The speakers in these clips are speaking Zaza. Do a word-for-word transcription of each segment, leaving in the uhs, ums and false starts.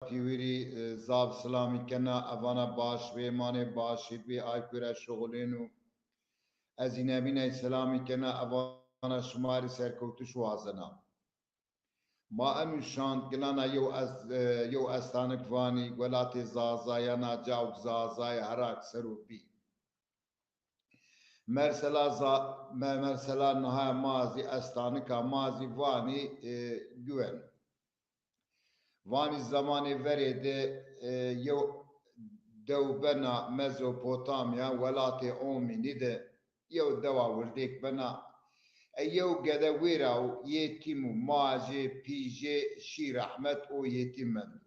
pîwirî, e, zaf silamî kena, evana baş bê, manê başî bê, ay kure şuxulêno. Ez înebîney selamî kena, evana şima rê serkewtiş wazena. Ma eno şand gilana yew es-, e, yew estanik vanî, welatê Zazayana, cawk Zazayê herak ser o bî. Mersela za-, me-, mersela niha ma zî estanika ma zî vanî, e, güwen. Vanî zemanê verê de, e, yew dew bena Mezopotamya, welatê Omînî de yew dewa wirdêk bena. E, yew gede wêra û yetîm û ma jê, pî jê şî rehmet, o yetîm mendo.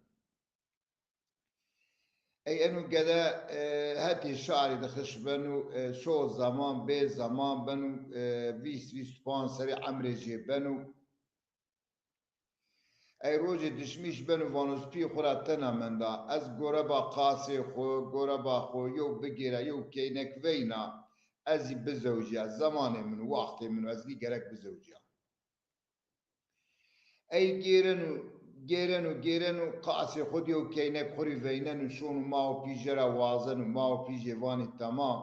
Ey eno gede, e, hetê şarî de xiş beno, e, şo zeman, bê zeman beno, e, vîst, vîst û panc serê emrê jê beno. Ey rojê dişmîş beno, vano ez pî xwu ra tena menda. Ez goreba qasê xwu, goreba xwu yew bigêra, yew keynek veyna, ez zî bizewjîya. Zemanê min o, waxtê min o, ez nî gerek bizewjîya. Ey gêreno, gêreno, gêreno, qasê xwu di yew keynek xwu rî veyneno, şono ma û pîje ra wazeno, ma û pîjê vanî temam.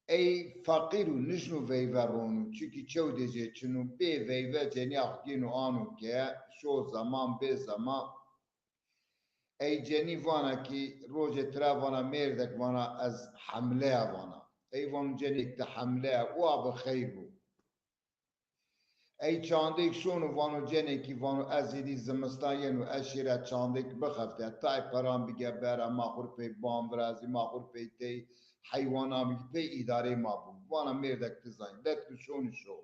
Ey feqîr o, nişno veyve rono, çunkî çewdê jê çin o, bê veyve cenîya xwu gêno ano ke, şo zeman bê zeman. Ey cenî vana kî rojê tira vana mêrdek vana ez hemleya vana. Ey vano cenêk ti hemleya, wa bi xeyr bo. Ey çandêk şono vano cenêkî vano ez êdî zimistan yeno ez şêra çandêk bixefte, tay peran bige bera, ma xwu rê pey ban virazî, ma xwu rê pey tey heywanan bigî, pey îdareyê ma bo. Vana mêrdek ti zanî. Detk şonî şo.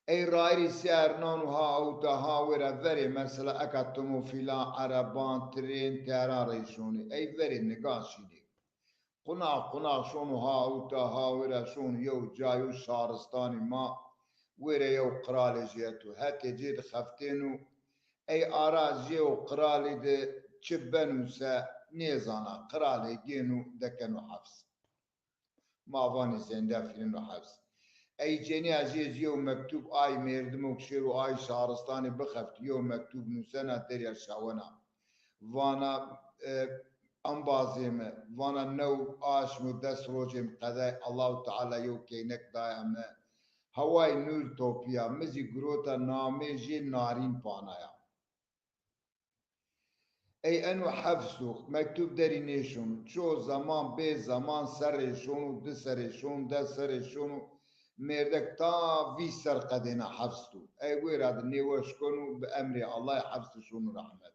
Ey rayirî ser nano ha ewta ha wêra verê, mesela eka tomofîlan, ereban, trên, teran rey şonî. Ey verê nigan şînê. Qunax qunax şono ha ewta ha wêra şono yew ca, yew şaristanî ma, wêrê yew qiralê jê eto. Hetê cê di xeftêno. Ey ara jê û qiralî di çi beno se nêzana. Qiralê gêno dekeno heps. Ma vanê zênde firîno heps. Ey cenîya jê zî yew mektub ay mêrdimo ke şêro ay şaristanî bixeftî, yew mektub nusena derya şawena. Vana, e, embazê mi, vana new aşm û des rojê mi qedey, Allahu Teala yew keynek daya mi. Heway nûr topîya, mi zî girota, namê jê Narîn Panaya. Ey eno hefs o, mektub derî nêşono. Ço zeman bê zeman serrê şono, di serrê şono, des serrê şono, mêrdek ta vîst ser qedêna hefs do. Ey wêra di nêweş keno, bi emrê Allahî hefs şono rehmet.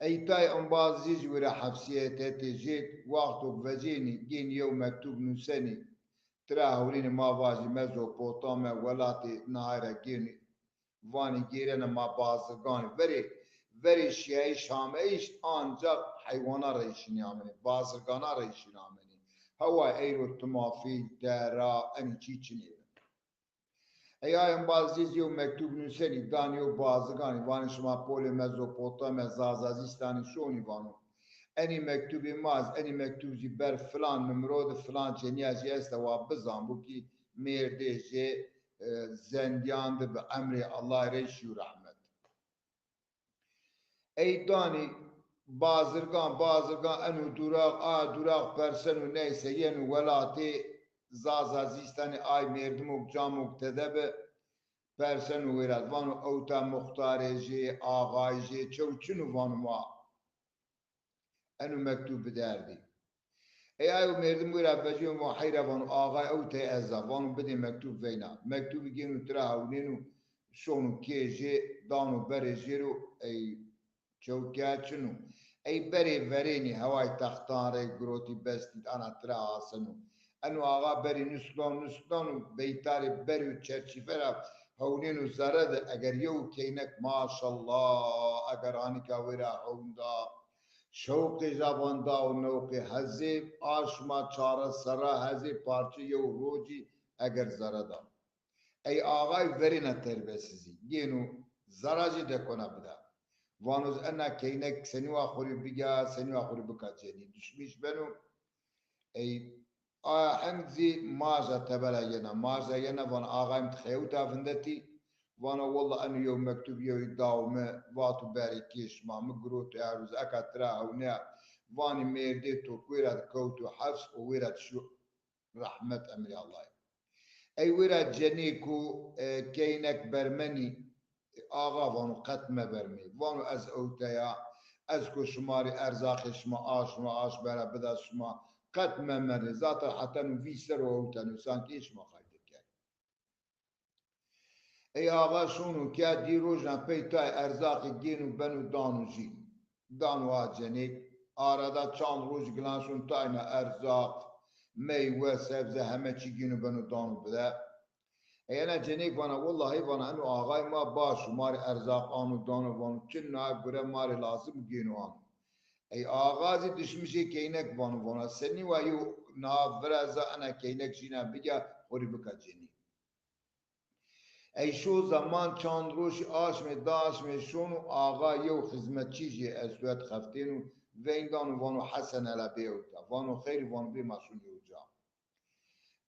Ey tay embaz jê zî wêra hefsîyê hetê jê, wexto ke vecênî, gênî yew mektub nusenî, tira hewlênî ma vajî Mezopotamya, welatê nihay ra gênî, vanî gêrena ma bazirganî. Verê, verê şîyayîş hameyîş ancax heywana reyşînî amenê, bazirgana reyşînî amenê. Hewa eyro timafîl, tera, enî çî çinê. Ey ay embaz zî yew mektub nusenî, danî yew bazirganî, vanî şima polê Mezopotamya, Zazazîstanî şonî vano. Enî mektubê ma ez, enî mektub zî ber filan nimro di filan cenîya jê esta, wa bizan bo kî mêrdê jê, e, zendîyan di bi emrê Allahî reyşî û rehmet. Ey danî bazirgan, bazirgan eno durax, a durax perseno neyse yeno welatê Zazazîstanî, ay mêrdimo ke camok tede bi, perseno wêra, vano ewta muxtarê jê, axayê jê, çew çin o vano ma eno mektub biderdî. Ey ayo merdim wêra vecîyo, vano heyra, vano axay ewtey ez a, vano bidê mektub veyna. Mektubî gêno tira hewnêno, şono kê jê, dano berê jê ro, ey çewkîya çin o. Ey berê verênî heway textan rey girotî bestî ana tira aseno. Eno axa berî nuskdan, nuskdan û beytarê berê û çerçîfe ra hewnêno zere de, eger yew keynek maşallah, eger anika wêra hewnda, şewqê jaban da û newqê hezê, a şima çare serra hezê parçe yew rocî eger zere da. Ey axay verêna terbesizî, gêno zara jê dekona bida. Vano ez ena keynek senî wa xwu rê bigîya, senî wa xwu rê bika cenî. Duşmîş beno, ey a hend zî maja tebera yena. Maja yena vano axay mi ti xewta vindetî, Vana, wella eno yew mektub yewî daw mi, vato berê kê şima, mi girot ew rûz, eka tira hewneya, vanî mêrdê to wêra di kewto hefs û wêra di şîyo rehmet emrê Allahî. Ey wêra cenêko, e, keynek bermenî, axa vano, qet mebermê. Vano, ez ewte ya, ez ko şima rê erzaqê şima, a şima, aş bera bida şima, qet memerê. Zaten heta no vîst serr o ewteno, sankî şima qayde kerd. Ey axa şono ke dî rojan pey tay erzaqî gêno beno dano jî. Dano a cenêk. Arada çand roj gilan şon tayna erzaq, meywe, sebze, heme çî gêno beno dano bide. Ey ena cenêk vana, wellahî vana, eno axay ma baş o, ma rê erzaq ano dano, vano, çin na gure ma rê lazim gêno ano. Ey axa zî dişmişê keynek vano, vana, senî wa yew na vireza ena keynek jîna bige, xo rê bika cenî. Ey şo zeman çand roşî aşmê, di aşmê şono, axa yew xizmetçî jê esto het xeftêno, veyn dano, vano, Hesen hela bê ewta. Vano, xeyrî, vano, bê ma şon yew ca.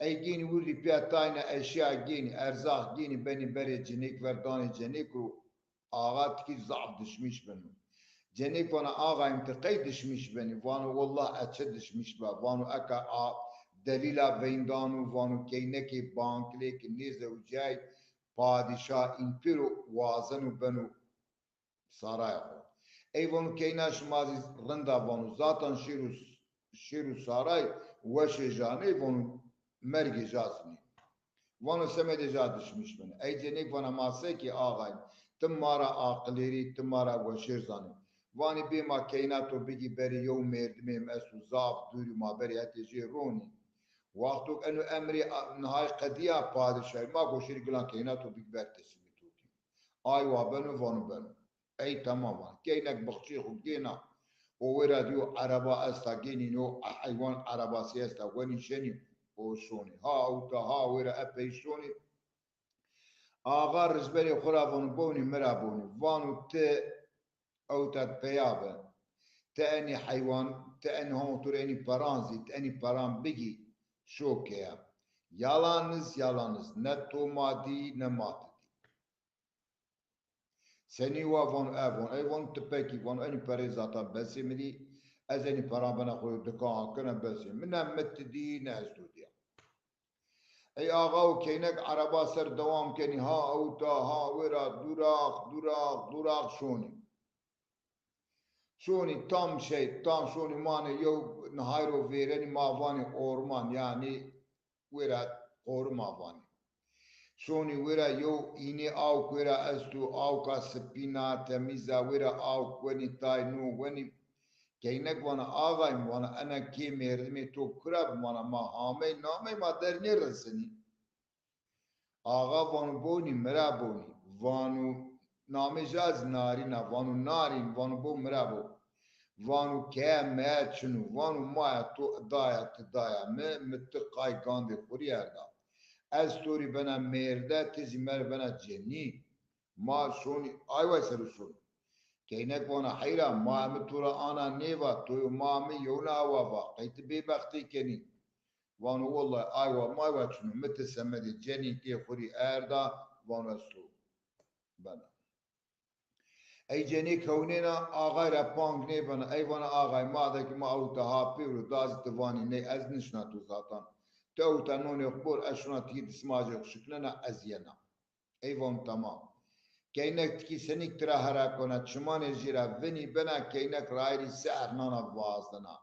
Ey gênî wirdî pîya tayna eşya gênî, erzaq gênî, benî berê cenêk ver, danê cenêk ro. Axa tikî zaf dişmîş beno. Cenêk vana, axayim, ti qey dişmîş benî? Vano, wellah ez çi dişmîş ba. Vano, eka a delîla veyn dano, vano, keynekê bankilê ki nêzewicîyay, padîşah în pêro wazeno beno saraya xo. Ey vano, keyna şima zî rind a, vano, zaten şêro, şêro saray weşê janê, vano, mergê ja zî nê. Vano, semedê ja dişmîş beno. Ey cenêk vana, ma se kî axayî, ti ma ra aqilêrî, ti ma ra weşêr zanî. Vanî, bê ma keyna to bigî berê yew mêrdimê mi esto zaf dûrî, ma berê hetê jê ronî. Wexto eno emrê a-, nihay qedîya padîşahî, ma goşêrî gilan keyna to bigî ber teslîmê to kî. Ay wa beno, vano beno. Ey tamam vano. Keynek bixçê xo gêna. O wêra dîyo ereba esta gênî, no heywan erebasî esta, wenî şenî, o şonî. Ha ewta ha wêra epey şonî. Axa rizberê xo ra vano, bonî mi ra bonî. Vano, ti ewta di peya bi. Ti enî heywan, ti enî hon tu rê enî peran zî, ti enî peran bigî, şo keya. Yalaniz, yalaniz. Ne to ma dî, ne ma ti dî. Senî wa? Vano, e, vano, ey vano, ti pekî, vano, enî perê zaten besê mi dî, ez enî peran bena xo yo dikan akena, besê mi, ne mi ti dî, ne ez to dîya. Ey axa û keynek ereba ser dewam kenî, ha ewta, ha wêra, durax, durax, durax şonî. Şonî tam şey, tam şonî manê yew nihay ro vêrenî, ma vanî orman, yanî wêra qorima vanî. Şonî wêra yew înê awk wêra esto, awka sipîn a, temîz a, wêra awk wenî tay, no wenî. Keynek vana, axayim, vana, ena kê mêrdimê to kura bi? Vana, ma hamey namey ma der nêresenî. Axa vano, bonî, mi ra bonî. Vano, namê ja zî Narîn a. Vano, Narîn, vano, bo mi ra bo. Vano, keye meye çin o. Vano, maya to daya, ti daya mi, mi ti qay gandê xo rî erda. Ez to rî bena mêrde, ti zî mi rê bena cenî. Ma şonî, ay way ser o şonî. Keynek vana, heyra, ma mi to ra ana nêva, to yo ma mi yewna awa va, qey ti bêbextî kenî? Vano, wellay, ay wa, may wa çin o, mi ti semedê cenîkê xo rî erda, vano, ez to bena. Ey cenîk hewnêna, axay ra pang nêbena, ey vana, axay, madem ki ma ewta ha pêro, da zî ti vanî ney, ez nişna to zaten. Ti ewta nonê xo bor, ez şona tikî dismajê xo şiknena, ez yena. Ey vano, tamam. Keynek tikî senîk tira hera kona, çimanê jê ra vinî bena, keynek rayirî ser nana vazdena.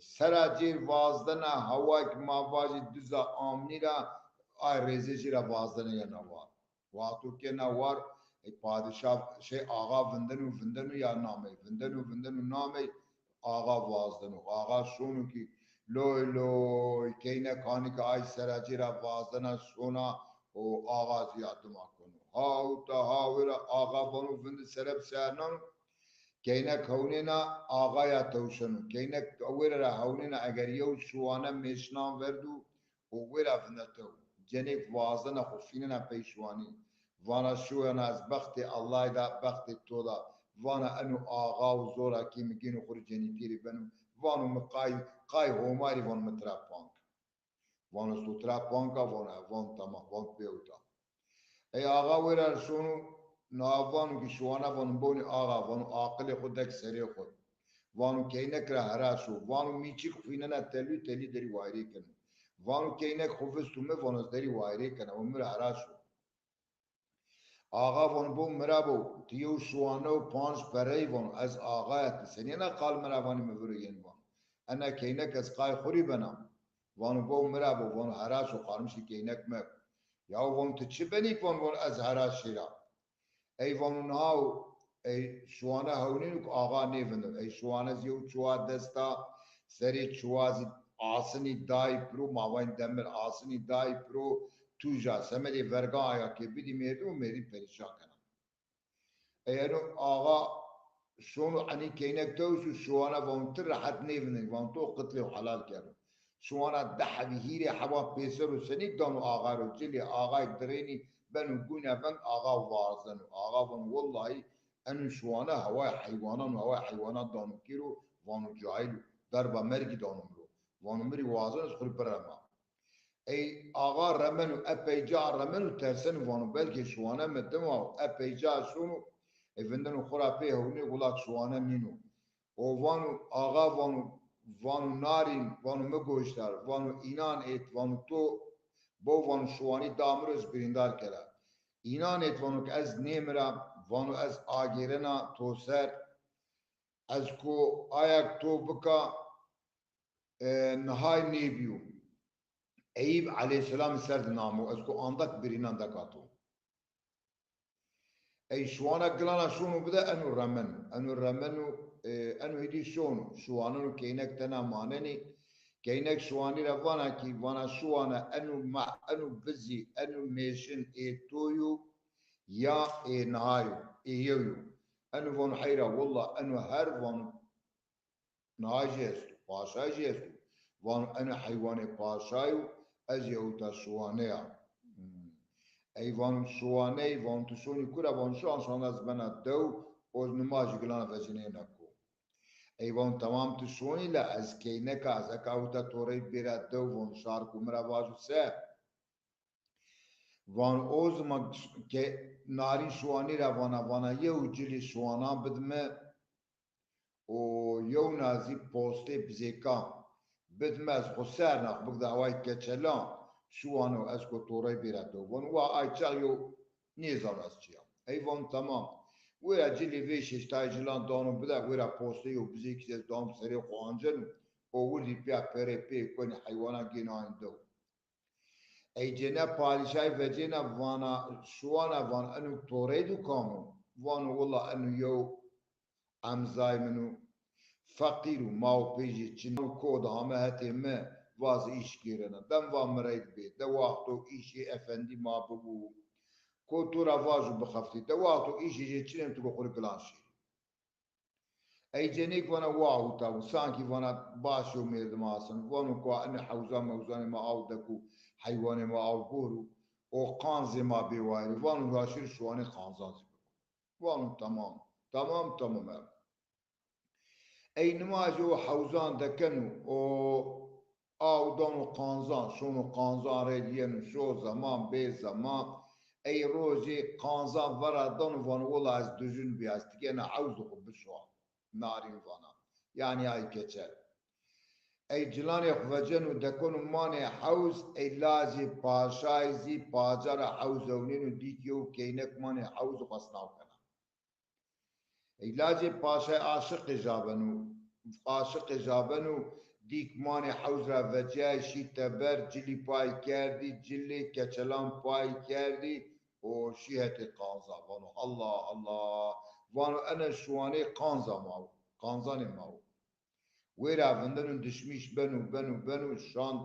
Sera cêr vazdena, hawayk ma vajî diza amnî ra, ay rêzê jê ra vazdena yena war. Wexto kena war, ey padîşah, şey, axa vindeno, vindeno ya namey, vindeno, vindeno namey, axa vazdeno. Axa şono kî loy loy keynek hanî ke ay sera cê ra vazdena şona û axa zî ya dima kono. Ha ewta ha wêra axa vano vindi sere bi ser nano. Keynek hewnêna, axa ya tewşeno. Keynek wêra ra hewnêna eger yew şiwane mêşnan verdo û wêra vindetew. Cenêk vazdena xo fînena pey şiwanî. Vana şiwena ez bextê Ellay da, bextê to da. Vana eno axa û zora kî mi gêno xo rê cenîtî rê beno. Vano mi qay, qay Homarî, vano mi tira pank. Vano ez to tira pank a, vano e, vano tamam, vano pê ewta. Ey axa wêra şono, na vano ki şiwana vano bonî axa, vano aqilê xo dek serê xo. Vano keynek ra hera şo. Vano mîçik xwînena telû, telî derî wayirê keno. Vano keynek xo visto mi, vano ez derî wayirê kena, o mi ra hera şo. Axa vano bo mi ra bo, ti yew şiwane û panc perey vano, ez axaya ti senî ena qal mi ra vanî mi viro yen vano. Ena keynek ez qay xo rî bena. Vano bo mi ra bo, vano hera şo, qarmişî keynek mi. Yaw vano ti çi benî ki vano, vano ez hera şêra. Ey vano niha ey şiwane hewnîno ki axa nêvindeno. Ey şiwane zî yew çuwa desta, serê çuwa zî asinî dayî piro, ma vayîn demir asinî dayî piro, tûja semedê vergan aya ke bidî mêrdî û mêrdî perîşan kena. Ey eno axa şono enî keynek tewis û şiwana vano ti rehet nêvindin, vano to qitlê xo helal kero. Şiwana di hebî hîrê heba pêser û senî dano axa ro, cilê axayê dirênî beno gûne veng, axa warzeno. Axa vano wellahî eno şiwane hewayê heywanan û hewayê heywanan dano kêro, vano cahil o, derba mergî dano mi ro. Vano mi rî wazeno ez xo rî birema. Ey axa remeno, epey ca remeno, terseno, vano belkê şiwane mi dima o, epey ca şono, ey vindeno xo ra pê hewnê, wila şiwane nîno. O vano, axa vano, vano narîn, vano mi goşdar, vano înan êt, vano to bo, vano şiwanî da mi ro ez birîndar kera. Înan êt, vano ke ez nêmira, vano ez agêrena to ser, ez ko ayak to bika, e, nihay nêbîyo. Eyîb eleyhîsselamî ser di namo, ez ko andak birînan deka to. Ey şiwana gilana şono bide, eno remeno. Eno remeno, e, eno hêdî şono. Şiwanen û keynek tena manenê. Keynek şiwanî ra vana kî, vana şiwane eno ma, eno bizî, eno mêşin ê to yo ya ê niha yo, ê yew yo. Eno vano heyra, wella eno her vano Niha jî esto, paşa jî esto. Vano eno heywanê paşa yo, ez yewta şiwane ya. Hmm. Ey vano şiwane, ey vano tu şonî kura, vano şan şan ez bena dew, o nimajî gilana vecinêna ko. Ey vano tamam tu şonî la ez keyneka, ez eka ewta torey bêra dew, vano şar ko mi ra vajo se. Vano o ziman ke narîn şiwanî ra vana, vana yew cilî şiwanan bid mi û yewna zî postê bizêkan bid mi, ez xo ser na xo bigda hewayê keçelan, şiwano ez ko torey bêra dew. Vano wa ay çax yew nêzano ez çi ya. Ey vano tamam. Wêra cilî vêşê şitayê cilan dano bide, wêra postê yew bizêkî zî ez dano serê xo anceno û wirdî pîya perê pê konî heywanan gêno anî dew. Ey cêne padîşayî vecêne vana şiwana van eno torey do kam o? Vano willa eno yew emzayê min o, feqîr o, ma û pê jê çin o, ko de hame hetê mi, vaze îş gêrena. Dem va mireyd bê, de wexto îşê efendî ma bibo, ko to ra vajo bixeftî, de wexto îşê jê çin ê tu go xo rê gilan şêrî. Ey cenêk vana wa ewta, sankî vana baş yew mêrdim asin. Vano ko ene hewza mewzanê ma aw dek û heywanê ma aw bor û o qanzê ma bê wayirî. Vano wa şir şiwanê qanzan zî biko. Vano tamam. Tamam, tamam ev. Ey nimajê o hewzan dekeno, o aw dano qanzan, şono qanzan rê yeno, şo zeman, bê zeman. Ey rojê qanzan vera dano, vano wila ez dujun bîya, ez tigena hewzê xo bişo. Narîn vana. Yanî ay keçel. Ey cilanê xo veceno dekeno manê hewz, ey lajê paşayî zî paca ra hewz ewnêno, dîk yew keynek manê hewz xo esnaw kena. Ey lajê paşay aşiqê ja beno, aşiqê ja beno, dîk manê hewz ra vecîyay, şî teber, cilî pay kerdî, cilê keçelan pay kerdî û şî hetê qanza. Vano Allah Allah, vano ene şiwanê qanza ma wo, qanzanê ma wo. Wêra vindeno dişmîş beno, beno, beno, şan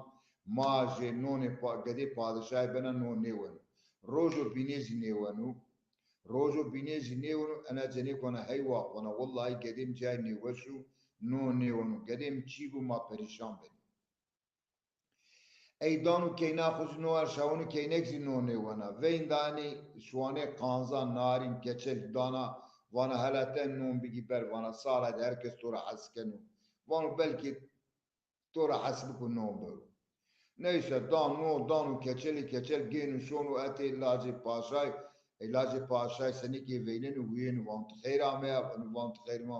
majê nonê pa-, gedê padişayî bena, non nêweno. Rojo bînê zî nêweno. Rojo bînê zî nêweno, ena cenêk vana hey wax, vana wellahî gedê mi cayê nêweş o, non nêweno. Gedê mi çî bo ma perîşan benî. Ey dano keyna xo zî no erşaweno, keynek zî non nêwena. Veyn danî şiwanê qanzan, narîn, keçel dana, vana hela te non bigî ber, vana sala de her kes to ra hes keno. Vano belkî to ra hes biko non bero. Neyse, dan no, dan û keçelî keçel gêno şono etê lacê paşay. E, lacê paşay senîkê veyneno, wîyeno, vano ti xeyr ameya, eno vano ti xeyr ma.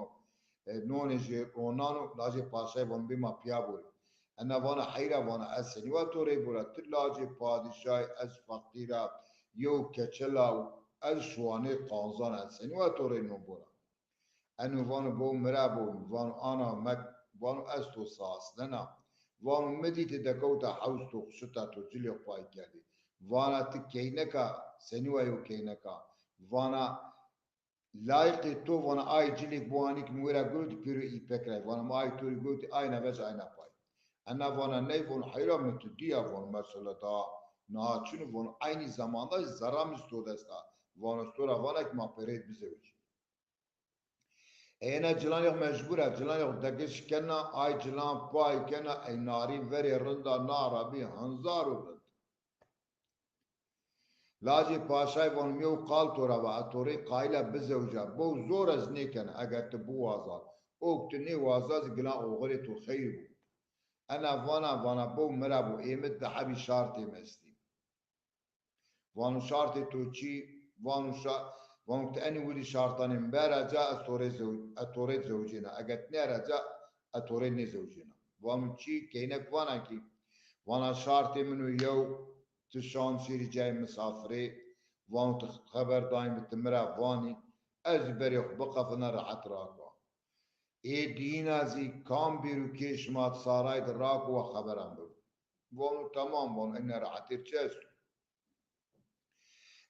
E, nonê jê ronano, lacê paşay vano bê ma pîya borî. Ena vana heyra, vana ez senî wa to rê bora, ti lacê padîşay, ez feqîr a, yew keçel a, ez şiwanê qanzan, ez senî wa to rê no bora. Eno vano bo mi ra bo, vano ana mek, vano ez to sasnena. Vano mi dî ti dekewta hewz to xişita to cilê xo pay kerdî. Vana ti keynek a, senî wa yew keynek a. Vana layîqê to, vana ay cilêk bo anî ki mi wêra girotî pêro îpek ra. Vana mi ay to rê girotî ayna vec ayna pay. Ena vana ney, vano heyra mi ti dîya, vano mesela da na çin o, vano eynî zamanda zerra mi zî to dest a. Vano ez to ra vana ki ma perêt bizewicî. Ey ena cilanê xo mecbur a, cilanê xo degiş kena, ay cilan pay kena, ey narî verê rind a, na ra bî hinzar û rind. Lacê paşay vano mi yew qal to ra va, ez to rê qayîl a bizewca, bo zor ez nêkena, eger ti biwaza, o ki ti nêwaza zî gilan oxirê to xeyr bo. Ena vana, vana bo mi ra bo, ê mi di hebî şartê mi estî. Vano şartê to çî? Vano şa-, vano ti enî wirî şartanê mi bera ca, ez to rê zew-, ez to rê zewcêna. Eger ti nêera ca, ez to rê nêzewcêna. Vano çî? Keynek vana ki, vana şartê min o yew, ti şan şêrî cayê misafirê, vano ti xeber dayî mi, ti mi ra vanî, ez zî berê xo biqefina rehet raka. Ê dîyîna zî kam bêro kê şima saray de rako wa xeberan bibo. Vano tamam, vano ey nerehetêr çi esto?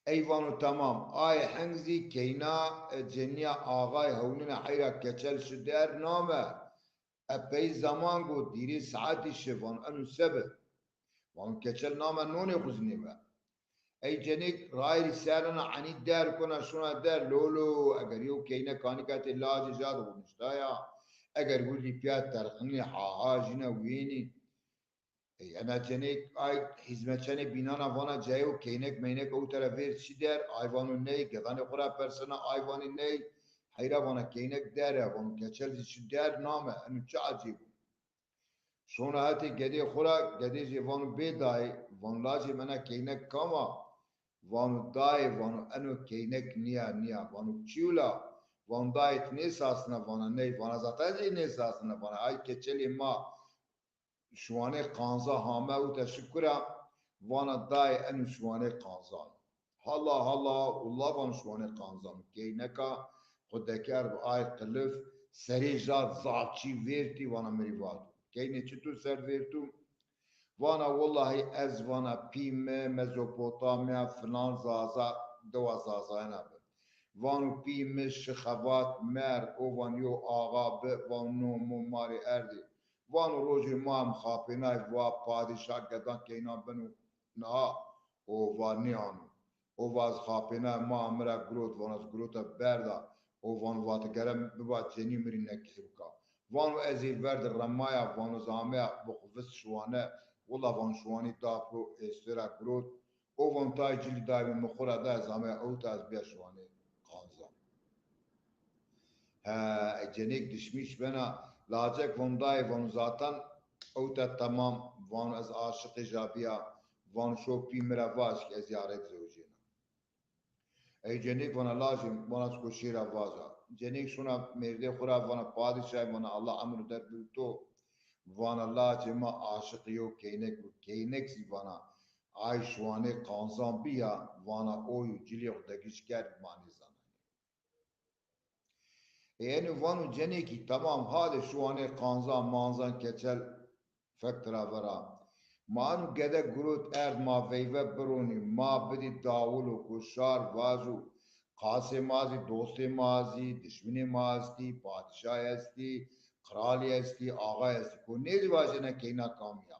Ey vano tamam, ay heng zî keyna, e, cenîya axay hewnîna heyra keçel şi der name. Epey zaman go, dîrê saetî şi, vano eno se bi? Vano keçel name, nonê xo zî nêwe. Ey cenêk rayîrî ser nena, enî der kona şona der, lolo, eger yew keynek anî ke tê lacê ja de xuniştaya, eger wirdî pîya terqinî, ha ha jîna wîyênî. Ey ena cenêk ay hîzmetçenê bînana vana cayê o keynek meynek ewta ra vêr şî der, ay vano ney, gedanê xo ra persena, ay vanî ney, heyra vana keynek der a, vano keçel zî şi der name, eno çi ecêb o. Şona hetê gedê xo ra, gedê jê vano bê dayê, vano lacê mi, ena keynek kam a? Vano dayê, vano eno keynek nîya, nîya. Vano çîyo la? Vano dayê ti nêsasna? Vana ney. Vana zaten zî nêsasna. Vana ay keçelê ma şiwanê qanza hame ewta şi kura, vana dayê eno şiwanê qanzan. Hala hala, willa vano şiwanê qanzan. Keyneka xo dekerd bi ay qilif, serê ja zaf çî vêrtî, vana mi rî vato. Keynê çitur ser vêrto? Vana willahî ez, vana pî mi Mezopotamya filan Zaza, dewa Zazayena bi. Vano pî mi şi xebat mer, o van yew axa bi, van no mo ma rê erdê. Vano rojê ma em xapênay, va padîşah gedan keyna beno niha, o va nêano. O va ez xapênay, ma mi ra girot, vano ez girota berda. O vano va ti gere biba cenî, mi rî nekey bika. Vano ez ê ver de remaya, vano ez ameya bi xo vist şiwane, willa vano şiwanî da piro, êstê ra girot. O vano tay cilî dayê mi, mi xo ra da, ez ameya ewta, ez bîya şiwanê qanzan. He, cenêk dişmîş bena, lacek vano dayê, vano zaten ewta temam, vano ez aşiqê ja bîya, vano şo pî mi ra vaj ki ez ya rê bizewicêna. Ey cenêk vana lacê mi, vana ez ko şêra vaja. Cenêk şona mêrdê xo ra vana padîşay, vana Allah emir der bi to. Vana lacê ma aşiqê yew keynek bi. Keynek zî vana ay şiwanê qanzan bîya, vana oy û cilê xo degiş kerd, ma nêzanenê. Ê eno vano cenêkî, tamam, hadê şiwanê qanzan manzan keçel fek tira vera. Ma eno gede girot erd ma veyve bironî, ma bidî dawilo ko şar vajo, qasê ma zî, dostê ma zî, dişminê ma estî, padîşay estî, qralî estî, axay estî. Ko nêdî vajêne keyna kamî ya?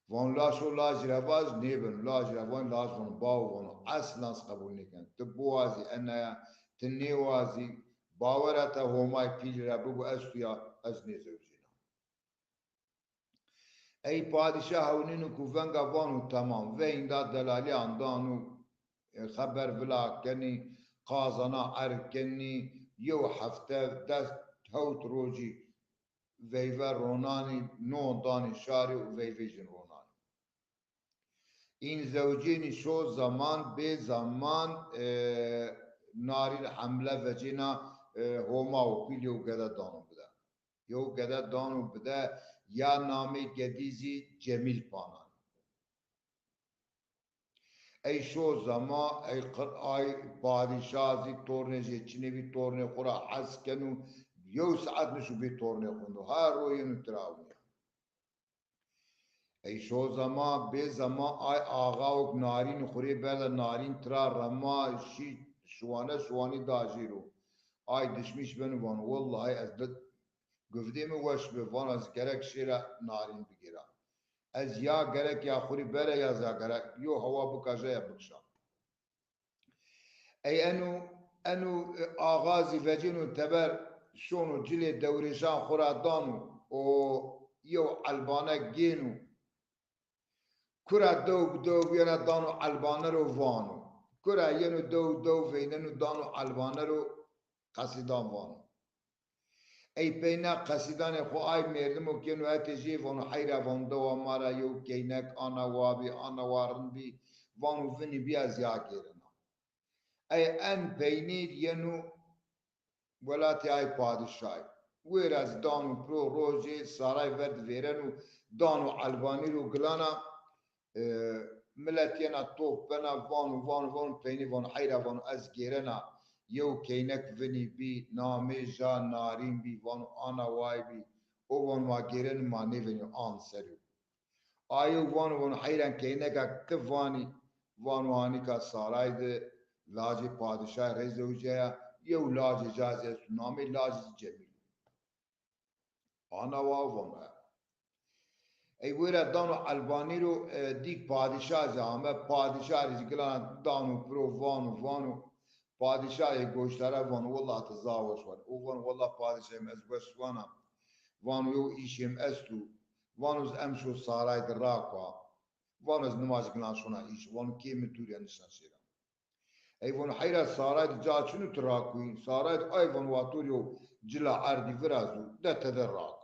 Vano laj o lajî ra vaj, nêbeno. Lajî ra vano, laj vano, bawo vano, eslan ez qebul nêkena. Ti biwazî enaya, ti nêwazî, bawera te Homay pîlî ra bibo, ez tu ya, ez nêzewicêna. Ey padîşah hewnîno ku venga vano, temam. Veyndî delalîyan dano, e, xeber vila kenî, qazana erg kenî, yew hefte, des, hewt rojî veyve ronanî, non danî şarî û veyvê jin ronanî. În zewcênî şo zeman, bê zeman, e, Narîn hemle vecêna, e, Homa û pîl yew gede dano bide. Yew gede dano bide, ya namê gedî zî Cemîl Panan. Ey şo zema, ey qir-, ay padîşah zî tornê jê çinê bî, tornê xwu ra hes keno, yew saet nişo bê tornê xwu ndo. Her ro yeno tira ewnîya. Ey şo zema, bê zema ay axawik Narîn xwu rê berde, Narîn tira rema, şî şiwane, şiwanî da jê ro. Ay dişmîş beno vano, wellahî ez di-, guvdê mi weş bi, vano ez gerek şêra Narîn bigêra. Ez ya gerek ya xwu rê bere ya ez ya gerek yo hewa bikaja ya bikişa. Ey eno, eno, e, axa zî vecêno teber şono cilê dewrêşan xwu ra dano û yew elbanek gêno. Kura dew bi dew biyena dano elbane ro vano. Kura yeno dew dew veyneno dano elbane ro qesîdan vano. Ey peyna qesîdanê xo ay mêrdimo kêno hetê jê vano heyra vano dewa ma ra yew keynek ana wa bî, ana wa rind bî, vano vinî bîya ez ya gêrena. Ey en peynî yeno welatê ay padîşayî. Wêra zî dano piro rojê saray ver di vêreno dano elbanî ro gilana, e, milet yena top bena vano, vano, vano, peynî vano, heyra vano, ez gêrena yew keynek vinî bî, namê ja Narîn bî, vano, ana way bî, o vano, ma gêreno, ma nêvenî an serî. Ayo vano, vano, heyran keyneka ti vanî, vano, anika saray di lajê padîşahî rê zewicaya, yew lajê ca zî esto, namê lajê zî Cemîl. Ana wa vano, e. Ey wêra dano elbanî ro, e, dîk padîşah zî ame, padîşah rê zî gilana dano piro vano, vano, padîşahê goşdare vano, wela ti zaf weş vano. O vano, wela padîşahê mi ez weş vana. Vano, yew îşê mi esto. Vano, ez emşo saray di rako. Vano, ez nimaj gilan şona îş. Vano, kê mi dûr ya nişan şêra. Ey vano, heyra saray di ca çin o ti rakoyî? Saray di ay vano, wa to rê yew cila erdî virazo, de tede rako.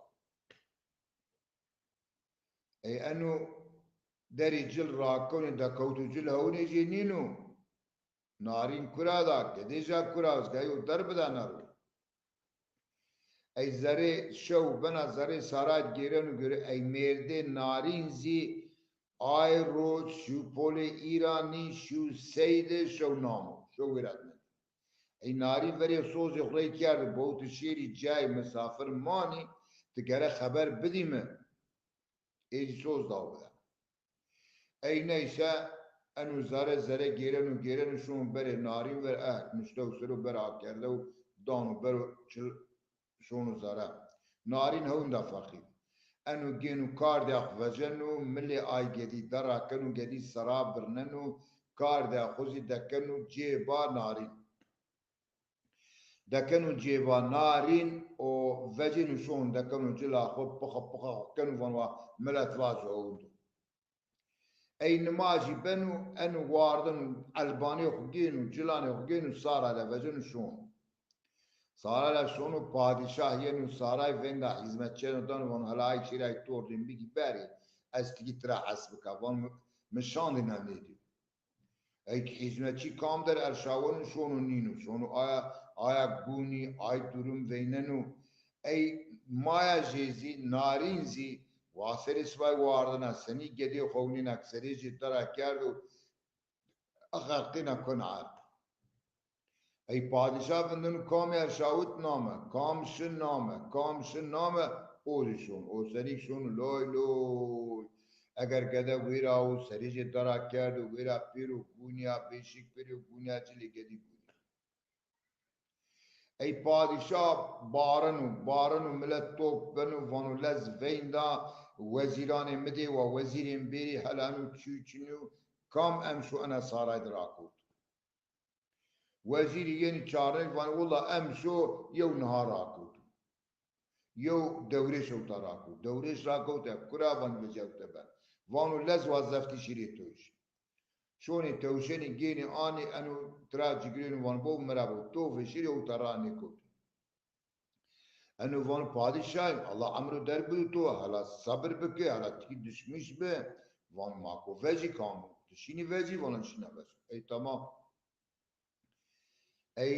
Ey eno derê cil rakonê dekewto cil hewnê jê nîno. Narîn kura da, gedê ja kura, ez geyo der bidana ro. Ey zerê şew bena zerê saray gêreno gêrê, ey mêrdê Narîn zî ay ro şî polê Îranî, şî sey de şew namo, şew wêra dime. Ey Narîn verê sozê xo rey kerdo, bawti şêrî cayê misafir manî, ti gere xeber bidî mi. Ê zî soz daw bide. Ey neyse, eno zere, zere gêreno, gêreno şono berê Narîn ver, eh, nuştew sero ber akerde û dano bero çil şono zere. Narîn hewnda feqîr. Eno gêno kardê xo veceno, milê ay gedî dera keno, gedî sera birneno, kardê xo zî dekeno cêba Narîn. Dekeno cêba Narîn û vecêno şono dekeno cila xo, pixa pixa xo keno, vano wa milet vaco ewindo. Ey nimajî beno, eno wardeno, elbanê xo gêno, cilanê xo gêno, saray de veceno şono. Saray de şono, padîşah yeno saray, vênda hîzmetçîyeno dano, vano hela ay şêrî ay tordên bigî berê, ez tikî tira hes bika. Vano mi, mi şandê na nêdîyo. Ey ki hîzmetçî kam der erşaweno şono nîno. Şono aya, aya gunî, ay durum veyneno. Ey maya jê zî, Narîn zî, wa serê sibay wardena, senî gedê xewnîna, serê jê dera kerdo, axertêna kona erd. Ey padîşah vindeno kamî erşawit name, kam şi name, kam şi name, o zî şon. O senî şon loy loy. Eger gede wêra o serê jê dera kerdo, wêra pêro gunîya, bêşik pêro gunîya, cilê gedî gunîya. Ey padîşah bareno, bareno, milet top beno, vano lez veynda wezîranê mi dê, wa wezîrên bêrî hela eno çî çinî yo, kam emşo ena saray di rakewto. Wezîrî yenî çarnêk vanî, willa emşo yew niha rakewto. Yew dewrêş ewta rakewt. Dewrêş rakewte, kura vanî vecewte be. Vano lez wa zeftî şîrê tewş. Şonê tewşenî gênî anî eno tira cigirêno vano bo mi ra bo. To vêşirî ewta ra nêkewto. Eno vano padîşahî, Allah emro der bido to, hela sebir bike, hela tikî dişmîş bi. Vano ma ko vejî kam, ti şînî vejî, vano şîna vejî. Ey tamam. Ey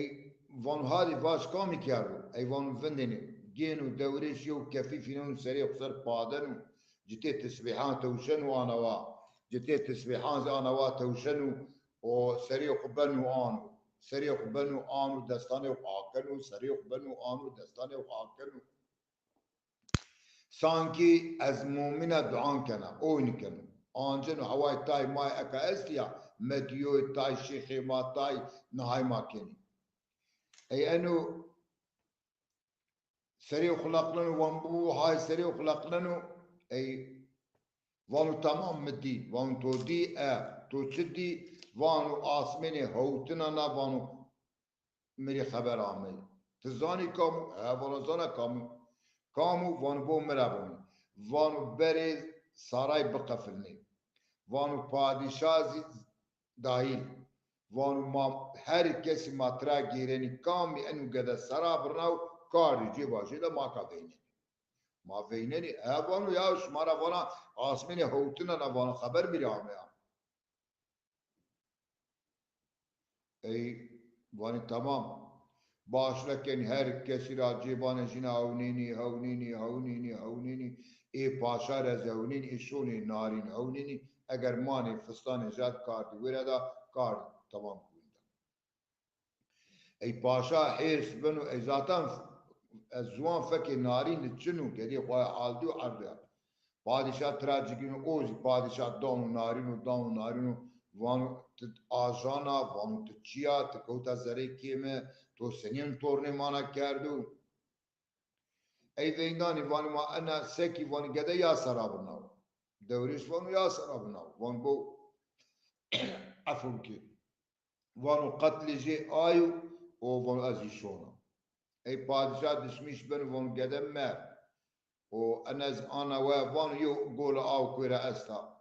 vano hadî vaj kamî kerdo. Ey vano vindênî. Gêno dewrêş yew kefî fîneno serê xo ser padeno. Citê tisbîhan tewşeno anawa. Citê tisbîhan zî anawa tewşeno û serê xo beno ano. Serê xo beno ano, destanê xo akeno, serê xo beno ano, destanê xo akeno. Sankî ez mumîna duan kena, oynî keno. Anceno heway tay may eka estî ya, medîyoy tay, şêxê ma tay, nihay ma kenî. Ey eno serê xo leqleno, van bu hay serê xo leqleno, ey vano tamam mi dî, vano to dî, e, to çi dî, vano asmênê hewtina na, vano mi rê xeber amey. Ti zanî kam o? He, vano zana kam o. Kam o? Vano bo mi ra vano. Vano berê saray biqefilnê. Vano padîşah zî dahîl. Vano ma her kesî ma tira gêrenî, kamî eno gede sera birnaw, kardî cê vajê de ma ka veynenî. Ma veynenî, e vano ya şima ra vana asmênê hewtina na vano xeber mi rê ameya. Ey vanî tamam. Başle kenî her kesî ra cêbanê jîna hewnênî, hewnênî, hewnênî, hewnênî. Ê paşa ra zî hewnênî, ê şonê narîn hewnênî. Eger manê fistanê jad kardî wêre da, kardî tamam winda. Ey paşa hêrs beno, ey zaten ez ziwan fekê narîn de çin o, gedê xo aldî û erdo ya. Padîşah tira cigîno, o zî padîşah dano narîno, dano narîno, vano ti ajana, vano ti çi ya, ti kewta zerê kê mi, to senîn tornê ma na kerdo. Ey veyndanî vanî ma ena sekî vanî gede ya sera binaw. Dewrêş vano ya sera binaw. Van bo efo bikê. Vano qetlê jê ayo û vano ez zî şona. Ey padîşah dişmîş beno vano gede mer. Û ena zî ana we vano yew gola aw kuêra esta.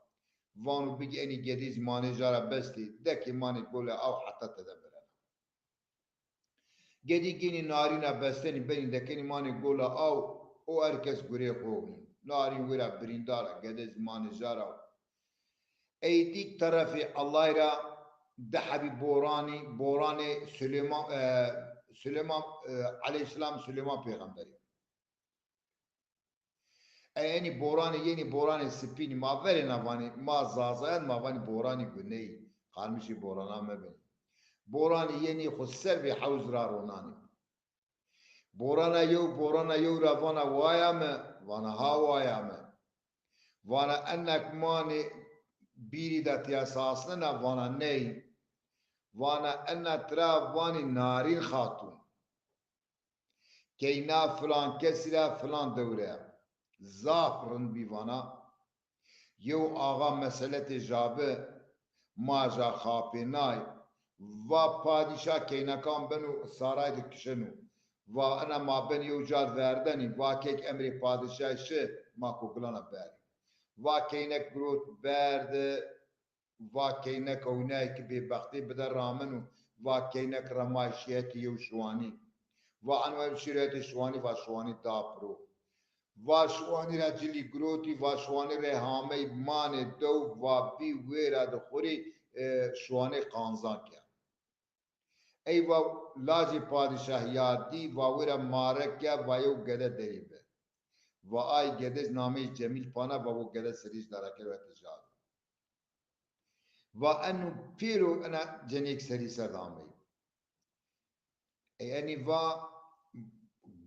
Vano bigî enî gedî zî manê ja ra bestê. Dekê manê gola aw heta tede mirena. Gedî gênî narîna bestenî benî dekenî manê gola aw û her kes gurê xo winî. Narîn wêra birîndar a, gede zî manê ja ra. Ey dî terefê Ellay ra di hebî boranî, boranê Suleyman, e, Suleyman, e, eleyhîsselam Suleyman pêxemberî. E, enî boranê yenî boranê sipînî. Ma verêna vanî, ma zazayan ma vanî boranî guneyî. Qalmişê borana mebenî. Boranê yenî xo ser bê hewz ra ronanî. Borana yew, borana yew ra vana waya mi, vana ha waya mi. Vana enak manê bîrî de tîya sasnena, vana ney. Vana ena tira vanî Narîn Xatun. Keyna filan kesî ra filan dewre. Zaf rind bî vana. Yew axa meseletê ja bi, ma ja xapênay. Va padîşa keynekan beno saray de kişeno. Va ena ma ben yew ca verdenî. Va kek emrê padîşayî şi, ma ko gilana berî. Va keynek girot berdi. Va keynek ewnayê ki bêbextê bide rameno, va keynek remay şî hetê yew şiwanî. Va eno em şîr hetê şiwanî, va şiwanî da piro. Va şiwanî ra cilî girotî, va şiwanî rê hamey manê dew, va bî wêra de xo rê, e, şiwanê qanzan ke. Ey va lajê padîşah ya dî, va wêra mare ke, va yew gede derê bi. Va ay gede nameyê Cemîl pana, va wo gede serî ji dara kero hetê jado. Va eno pêro ena cenêk serî ser de ameyî. Ey enî va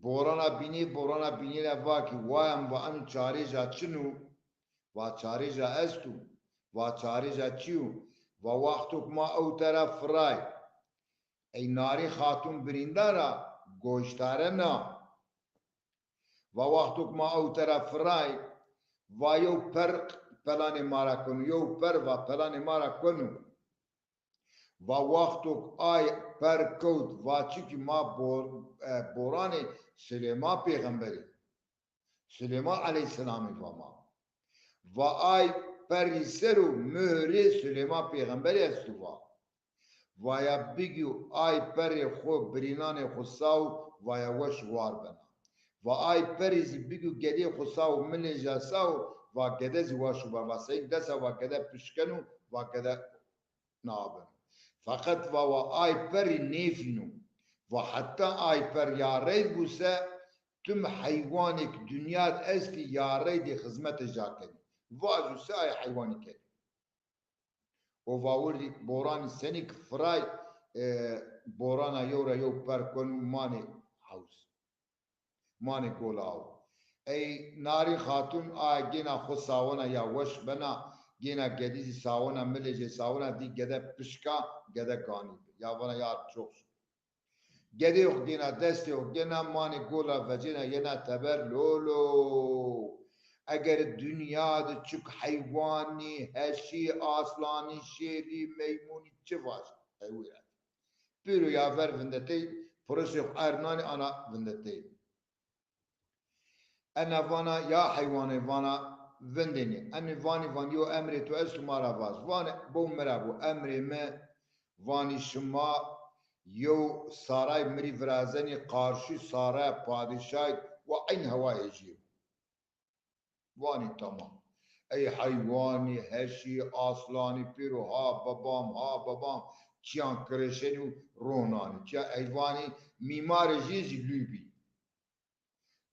borana bînî, borana bînî ra va ki wayam, va eno çarêja çin o? Va çarêja esto. Va çarêja çi yo? Va wexto ki ma ewte ra firay. Ey Narî Xatun birîndar a, goştare na. Va wexto ki ma ewte ra firay, va yew per pelanê ma ra keno, yew per va pelanê ma ra keno. Va wexto ki ay per kewt, va çikî ma bor-, e, boranê Silêman pêxemberî. Silêman eleyhîsselamî va ma. Va ay perrî ser o muhrê Silêman pêxemberî esto va. Vaya bigî ay perrê xo birînanê xo saw, vaya weş war bena. Va ay perî zî bigî gedê xwu saw, milê ja saw, va gede zî waşû ba. Va seyîn desa va gede pişkeno, va gede nabeno. Feqet va, wa ay perî nêfîno. Va heta ay per ya rey bû se, tim heywanêk dinya de estî ya rey dê xizmetê ja kenî. Vajû se ay heywanî kenî. O vawurdî boranî senî ki firay, e, borana yew ra yew per keno manê hewz. Manê gola aw. Ey Narîn Xatun a gêna xwu sawena ya weş bena, gêna gedî zî sawena, milê jê sawena, dî gede pişka, gede ganî bi. Ya vana ya çok şükür. Gedê xwu gêna, destê xwu gêna, manê gola vecêna yena teber, lolo. Eger dinya de çik heywanî, heşî, aslanî, şêrî, meymunî çi vajî? Ey wira. Pêro ya ver vindetey, pirişê xwu erd nanî ana vindetey. Ena vana ya heywanê vana vindênî. Enî vanî van yew emrê to esto ma ra vaz. Vanê bo mi ra bo emrê mi, vanî şima yew saray mi rî virazenî, qarşî saraya padîşay wa eyn hewa hêjî. Vanî tamam. Ey heywanî, heşî, aslanî pêro ha babam, ha babam, çiyan kireşenî û ronanî. Çiya ey vanî mîmarê jê zî lû bî.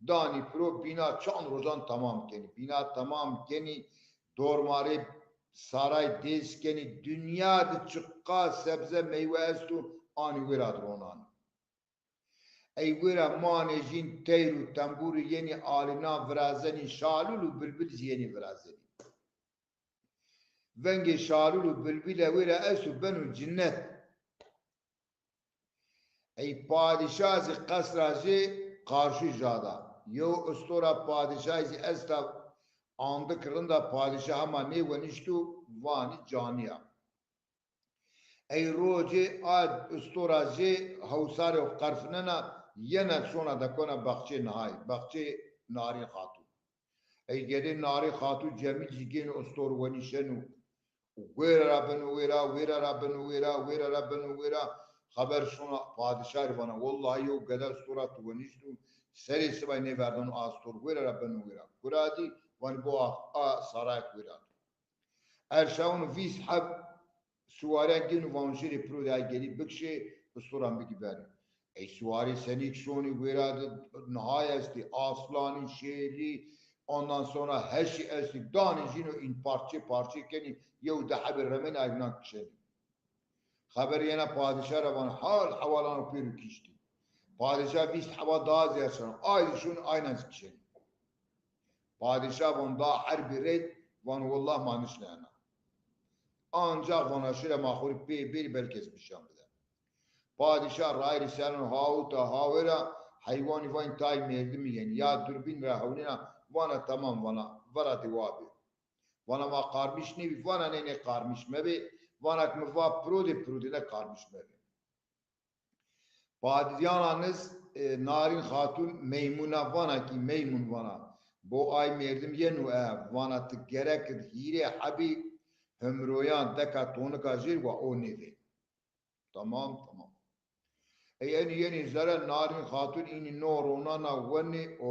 Danî piro bîna çand rojan tamam kenî. Bîna tamam kenî, dormarê saray dês kenî. Dinya de çiqa sebze meywe esto, anî wêra de ronanî. Ey wêra manê jîn teyr û tembûrî yenî alînan virazenî, şalûl û bilbil zî yenî virazenî. Vengê şalûl û bilbile wêra esto beno cinnet. Ey padîşa zî qesra jê qarşî ja da. Yew ustora padîşayî zî esta, andik rinda padîşa hema nêwenişto, vanî canîya. Ey rocê a ustora jê hewsarê xwu qerfinena, yena şona dekona baxçê nihayî, baxçê Narîn Xatun. Ey gedê Narîn Xatun Cemîl zî gêno ustor wenîşeno. Û wêra ra beno wêra, wêra ra beno wêra, wêra ra beno wêra. Xeber şona padîşa rê vana, wellahî yew gede ustora tu wenîşto, serê sibay nêverdano a ustor, wêra ra beno wêra. Kura dî, vanî bo a, a sarayek wêra dî. Erşawin û vîst heb suwariyan gêno vano şêrê piro de ay gedî bikişê, ustoran bigî berê. Ey suwarî senîk şonî wêra de nihay estî, aslanî, şêrî, ondan sonra heşî estî, danê jîno în parçe parçe kenî, yew di hebê remenî ay înan kişenî. Xeber yena padîşa ra van hal hewalan û pêro kiştî. Padîşa vîst heba daha zîyad şano. Ay zî şûn ayna zî kişenî. Padîşa van daha herbî reyt, van wallah ma nişna ena. Ancax vana şire ma xwu rê pê bêrî belkî ez bişan bide. Padîşa rayîrî sereno hawita hawêra heywanî vayîn tay mêrdimî yenî ya durbîn ra hewnêna vana tamam vana vera de wa bê. Vana ma qarmîş nêbî, vana nê nê qarmîş mebê, vana ki mi va piro de piro de ne qarmîş mebê. Padîyana niz, e, Narîn Xatun Meymûna vana kî Meymûn vana, bo ay mêrdim yeno e, vana ti gerek id hîrê hebî himroyan deka tonika jêr wa o nêvê. Tamam, tamam. Ey enî yenî zere Narîn Xatun înî no ronana wenî o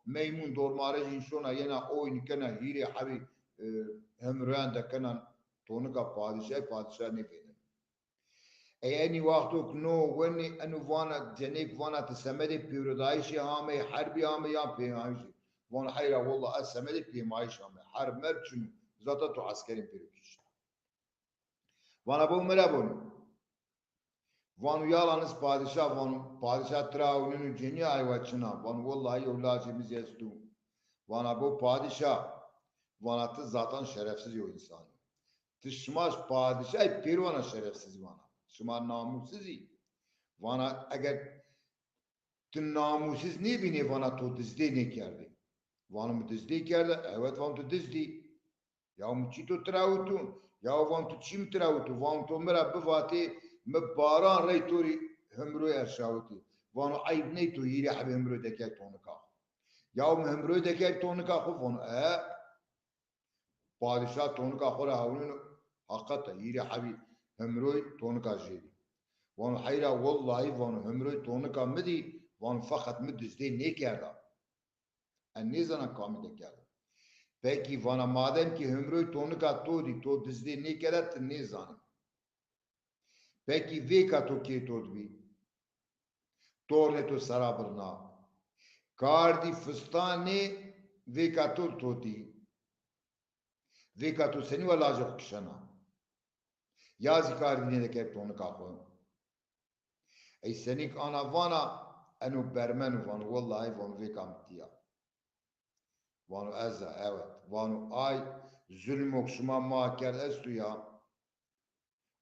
Meymûn dormare jîn şona yena oynî kena hîrê hebî, e, himroyan dekena tonika padîşay, padîşa nêvêneno. Ey enî wexto ki no wenî, eno vana cenêk vana ti semedê pêrodayîşê amey, herbî amey yan pêmayîşî? Vano heyra wallah ez semedê pêmayîş ame. Herb merb çin o. Zata to eskerên pêro kişî. Vana bo mi ra bono. Vano yala niz padîşa, vano padîşa tira ewneno cenî aywa çina. Vano wellahî yew lacê mi zî esto. Vana bo padîşa, vana ti zatan şerefsiz yew însan î. Ti şima padîşayî pêro vana şerefsiz vana. Şima namûsiz î. Vana eger ti namûsiz nêbînê vana to dizdê nêkerdê. Vano mi dizdê kerde, evet vano ti dizdî. Ya mi çî to tirawito? Ya van tu çî mi tirawito? Van to mi ra bivatê, mi baran rey to rî himroy erşawitî. Vano eyb ney to hîrê hebî himroy dekey tonika xo. Ya mi himroy dekey tonika xo? Vano e. Padîşa tonika xo ra hewnîno, heqet a, hîrê hebî himroy tonika jêrî. Vano heyra wellahî vano himroy tonika mi dî, Vano feqet mi dizdê nêkerda. Ez nêzana kamî de kerda. Pekî vana madem kî himroy tonika to dî, to dizdê nêkerde, ti nêzanî. Pekî vêka to kê to dibî? Tornê to sera birna. Kardî fistanê vêka to totî. Vêka to senî wa lajê xo kişena? Ya zî kardî nêdekerd tonika xo. Ey senîk ana vana, eno bermeno vano, wellahî vano vêka mi tîya. Vano ez a, evet. Vano ay zulmok şima ma kerd esto ya.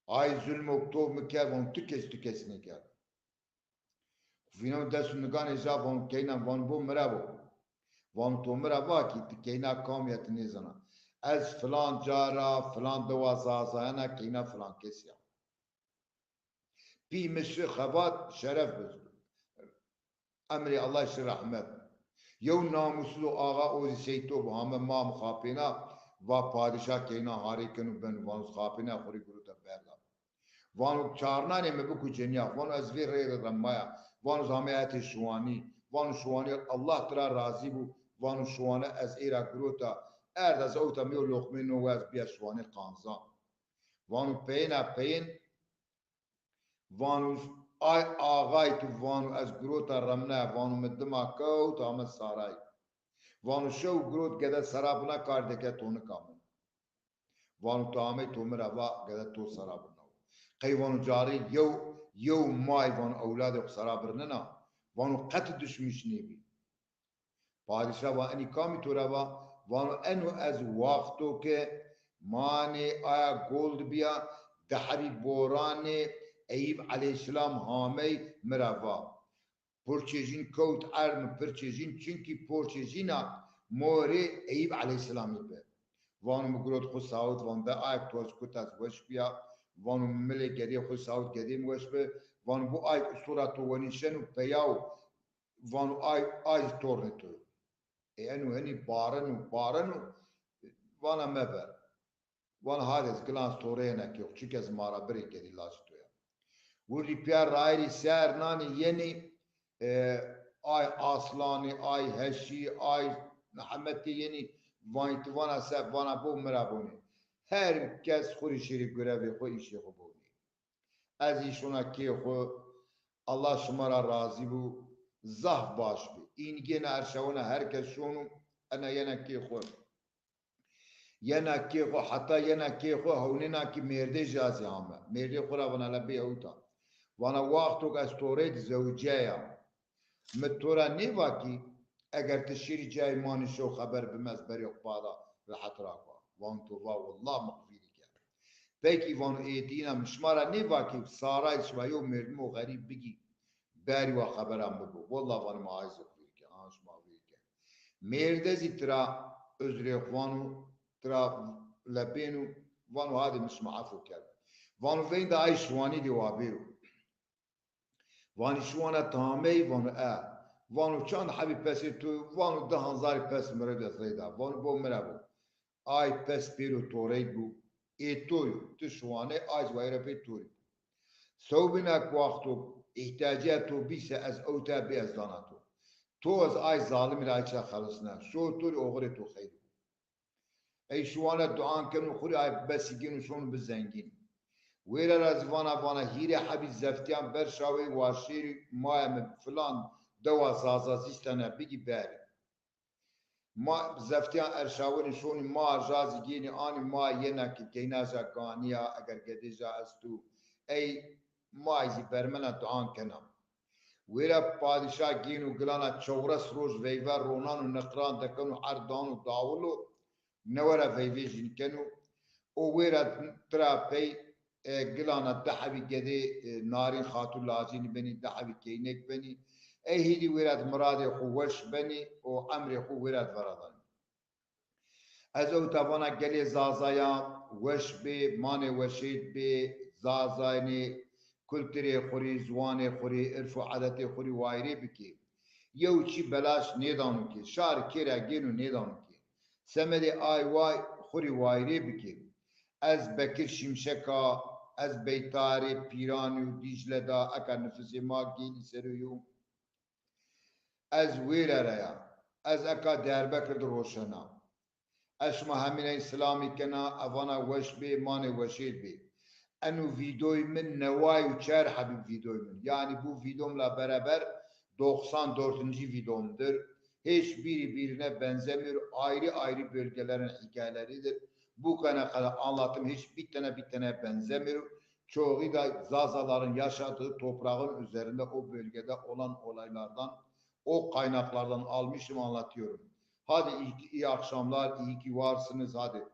Ay zulmok to mi kerd, vano ti kes, ti kes nêkerd. Vîno dest û niganê ja, vano keyna, vano bo mi ra bo. Vano to mi ra va kî ti keyna kam ya ti nêzana. Ez filan ca ra, filan dewa Zazayana keyna filan kes ya. Pî mi şi xebat şeref bi. Emrê Allah şi rehmet. Yew namusiz o axa o zî sey to bi hame ma mi xapêna, va padîşah keyna harê keno beno, vano xapêna xo rê girota berda. Vano çarnanê mi biko cenîya, vano ez vê rê remaya, vano zame hetê şiwanî, vano şiwanî Allah ti ra razî bo, vano şiwane ez ê ra girota, erd ez ewta mi yew loqmê no wa ez bîya şiwanê qanzan. Vano peyêna peyên, vano ay axay tu, vano ez girota remnaya, vano mi dima kewt ame saray. Vano şew girot gede sera bina kardeke tonika min. Vano to amey to mi ra va gede to sera birna. Qey vano carê yew, yew may vano ewladê xo sera birnena, vano qet dişmiş nêbî. Padîşah va enî kamî to ra va? Vano eno ez waxto ke manê aya gol di bîya, dehebî boranê Eyîb eleyhîsselam hamey mi ra va. Porçê jîn kewt erd, mi pirçê jîn, çimkî porçê jîna morê Eyîb eleyhîsselamî bi. Vano mi girot xwu sawit, vano de ayek to ez kut ez weş bîya. Vano mi milê gedê xwu sawit, gedê mi weş bi. Vano bu ayek ustura to wenî şeno peyaw, vano ay, ay zî tornê to yo. Ê eno henî bareno, bareno, vana meber. Vana hadi ez gilan torê ena kê xo, çik ez ma ra birê gedî lacê to ya. Wirdî pîya rayirî ser nanî yenî, e, ay aslanî, ay heşî, ay hemetê yenî, vanî ti vana se, vana bo mi ra bonê. Her kes xwu rê şêrî gurevê xwu, îşê xwu bonê. Ez î şona kê xwu, Allah şima ra razî bo, zaf baş bi. Înî gêna erşawena her kes şono, ena yena kê xwu. Yena kê xwu, heta yena kê xwu hewnêna kî mêrdê ja zî ame. Mêrdê xwu ra vana la bê ewta. Vana waxto ke ez torey di zewceya. Mi to ra nêva kî eger ti şêrî cayê ma nîşo xeber bime ez berê xwu pada rehet ra ka. Van to va willa mi xwu vîrî kerd. Pekî vano ê dîna mi şima ra nêva kî saray şima yew merdimo xerîb bigî berî wa xebera mi bibo. Willa vano ma ay zî xwu vîrî kerd. An şima vîrî kerd. Mêrde zî tira uzrê xwu vano, tira lepêno, vano hadi mi şima efo kerd. Vano veyndê ay şiwanî dê wa bêro. Vanî şiwana ti amey? Vano e. Vano çand hebî pesê to? Vano di hezarî pes mi rê de zeyda. Vano bo mi ra bo. Ay pes pêro torey bû. Ê to yo. Ti şiwane, ay zî wayîra pey to rê. Sewbîna ku waxto îhtîyacîya to bî se ez ewta bî ez dana to. To ez ay zalimî ra ay çiqa xelisna. Şo to rê oxirê to xeyr bo. Ey şiwane duan keno, xwu rê ay besî gêno şono bi zengîn. Wêra ra zî vana, vana hîrê hebî zeftîyan berşawey wa şêrî maya mi filan dewa Zazazîstana bigî berî. Ma zeftîyan erşawenî şonî ma ja zî gênî anî ma yena ki keyna ja ganî ya, eger gedê ja esto, ey ma zî bermena duan kena. Wêra padîşa gêno gilana çewres roj veyve ronan û niqran dekeno erd dano dawilo, newe ra veyvê jîn keno. O wêra tira pey, e, gilana di hebî gedê, e, Narîn Xatû lacênî benî, di hebî keynêk benî. Ey hêdî wêra di miradê xwu weş benî û emrê xwu wêra di veradanî. Ez ewta vana gelê Zazayan weş bê, manê weşêd bê, Zazaynê kulturê xwu rê, ziwanê xwu rê, irf û edetê xwu rê wayîrê bikê. Yew çî belaş nêdano kê, şar kê ra gêno nêdano kê. Semedê ay way xwu rê wayîrê bikê. Ez Bekir Şimşek a, ez Beytarê Pîranî û Dîcle da, eka nifisê ma gênî ser o yo. Ez wêre ra ya. Ez eka Diyarbekir de roşena. Ez şima hemîney silamî kena, evana weş bê, manê weşêr bê. Eno vîdeoyê min neway û çar hebî vîdeoyê min. Yanî bu vîdeom la beraber doksan dördüncü vîdeomdur. Hiç biri birine benzemiyor. Ayrı ayrı bölgelerin hikayeleridir. Bu kaynaklara anlatım hiç bir tane bir tane benzemiyor. Çoğu da Zazaların yaşadığı toprağın üzerinde o bölgede olan olaylardan, o kaynaklardan almışım, anlatıyorum. Hadi iyi, iyi akşamlar, iyi ki varsınız, hadi.